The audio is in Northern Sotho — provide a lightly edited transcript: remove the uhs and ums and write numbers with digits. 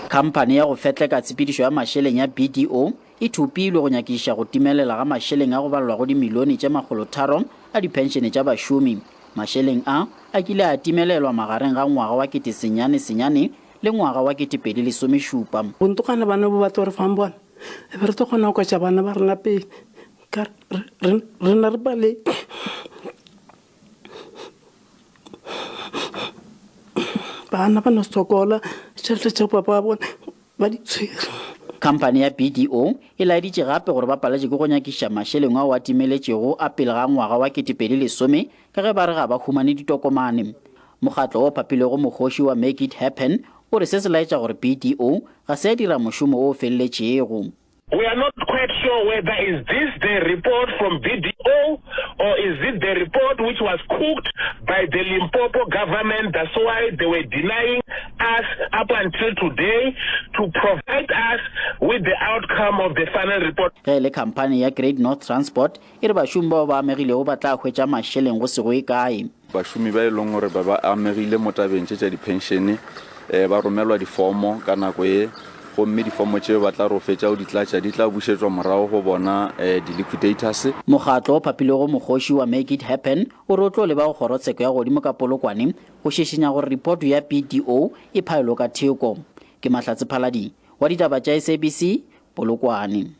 Khamphane ya go fetleka tshepedišo ya mašeleng ya BDO e thopilwe go nyakišiša go timelela ga mašeleng a go balelwago dimilione tše makgolotharo a diphenšene tša bašomi. Mašeleng a a kile a timelelwa magareng ga ngwaga wa 1999 le ngwaga wa 2017. Bontokgana bana bo ba tlo re fang bona, e be re tlo kgona go kwetša bana ba rena pele, ka re rena re paletšwe. Bana ba no sokola, tšhelete tša papa wa bona ba di tshwere. Khamphani ya BDO e laeditše gape gore ba paletše ke go nyakišiša mašeleng ao a timeletšego a pele ga ngwaga wa 2010 ka ge ba re ga ba humane ditokomane. Mokgatlo o phapilego mokgoši wa Make It Happen o re se se laetša gore BDO ga se ya dira mošomo o feleletšego. We are not quite sure whether is this the report from BDO or is it the report which was cooked by the Limpopo government that's why they were denying us up until today to provide us with the outcome of the final report. Ge e le khamphani ya Great North Transport e re bašomi bao ba amegilego ba tla hwetša mašeleng go se go ye kae. Bašomi ba e leng gore ba ba amegile mo tabeng tše tša diphenšene ba romelwa difomo ka nako ye, gomme difomo tše ba tla ro fetša go di tlatša di tla bušetšwa morago go bona di-liquidators. Mokgatlo o phapilego mokgoši wa Make It Happen o re o tlo leba go kgorotsheko ya godimo ka Polokwane go šišinya gore ripoto ya PDO e phaelwe ka theko. Ke Mahlatse Phalading wa ditaba tša SABC, Polokwane.